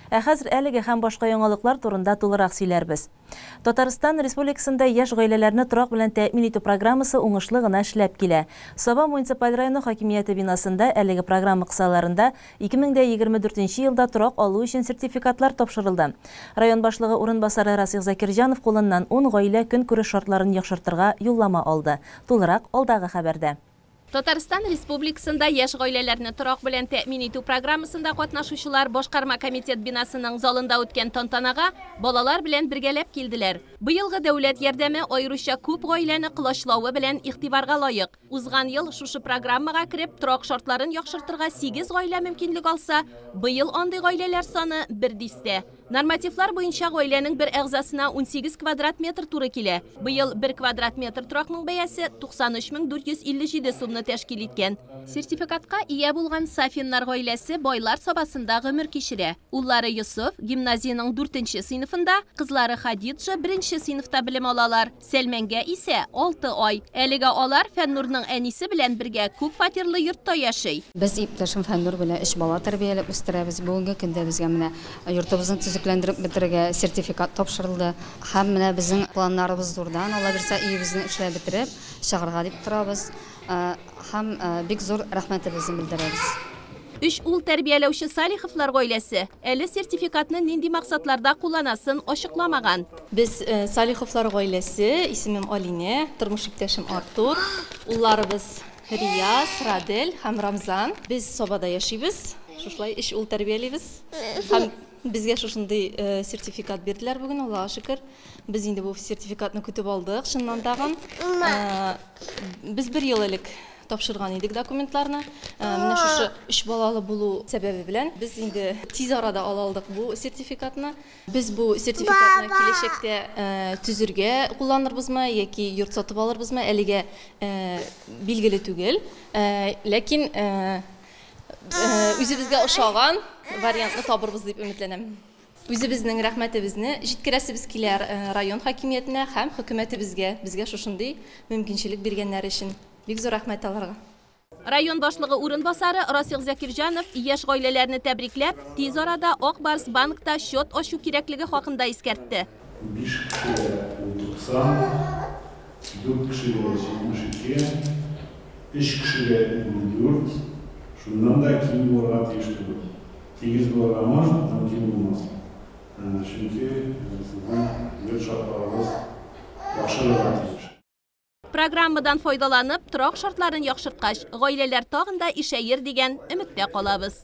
Ә хәзер әлеге һәм башка яңалыклар турында тулырак сөйләрбез. Татарстан Республикасында яшь гаиләләрне торак белән тәэмин итү программасы уңышлы гына эшләп килә. Саба муниципаль районы хакимияте бинасында әлеге программа кысаларында 2024 елда торак алу өчен сертификатлар тапшырылды. Район башлыгы урынбасары Расих Закирҗанов кулыннан 10 гаилә көнкүреш шартларын яхшыртырга юллама алды. Тулырак алдагы хәбәрдә. Татарстан Республикасында яшь гаиләләрне торак белән тәэмин итү программасында катнашучылар башкарма комитет бинасының залында үткән тантанага балалар белән бергәләп килделәр. Быелгы дәүләт ярдәме аеруча күп гаиләне колачлавы белән игътибарга лаек. Узган ел шушы программага кереп, торак шартларын яхшыртырга 8 гаилә мөмкинлек алса, быел андый гаиләләр саны бер дистә. Нормативлар буенча гаиләнең бер әгъзасына 18 квадрат метр туры килә. Быел 1 квадрат метр торакның бәясе 93 457 сумны тәшкил иткән. Сертификатка ия булган Сафиннар гаиләсе Байлар Сабасында гомер кичерә. Уллары Йосыф гимназиянең 4 сыйныфында, кызлары Хадиджа 1 сыйныфта белем алалар. Сәлмәнгә исә 6 ай. Әлегә алар Фәннурның әнисе белән бергә күп фатирлы йортта яши. Без иптәшем Фәннур белән өч бала тәрбияләп үстерәбез. Бүгенге көндә безгә менә йортыбызны төзекләндереп бетерергә сертификат тапшырылды. Һәм менә безнең планнарыбыз зурдан, Алла бирсә, өебезне эшләп бетереп чыгарга дип торабыз. Һәм бик зур рәхмәтебезне белдерәбез. Өч ул тәрбияләүче Салиховлар гаиләсе әле сертификатны нинди максатларда кулланасын ачыкламаган. Без Салиховлар гаиләсе, исемем Алинә, тормыш иптәшем Артур, улларыбыз Рияз, Радель һәм Рамзан. Без Сабада яшибез, шушылай өч ул тәрбиялибез. Һәм безгә шушындый сертификат бирделәр бүген, Аллага шөкер. Без инде бу сертификатны көтеп алдык, чыннан тагын. Без бер ел элек тапшырган идек документларны. Менә шушы өч балалы булу сәбәбе белән без инде тиз арада ала алдык бу сертификатны. Без бу сертификатны киләчәктә төзергә кулланырбызмы яки йорт сатып алырбызмы, әлегә билгеле түгел. Ләкин үзебезгә ошаган вариантны табырбыз дип өметләнәм. Үзебезнең рәхмәтебезне җиткерәсебез килә район хакимиятенә һәм хөкүмәтебезгә, безгә шушындый мөмкинчелек биргәннәре өчен. Бик зур рәхмәт аларга. Район башлыгы урынбасары Расих Закирҗанов яшь гаиләләрне тәбрикләп, тиз арада Ак Барс банкта счет ачу кирәклеге хакында искәртте. 5 кешегә 90, 4 кешегә 72, 3 кешегә 54, шуннан да ким булырга тиеш түгел. Тигез булырга может, но ким булмас. Чөнки сезнең йорт шартларыгыз яхшырырга тиеш. Программадан файдаланып, торак шартларын яхшырткач, гаиләләр тагын да ишәер дигән өметтә калабыз.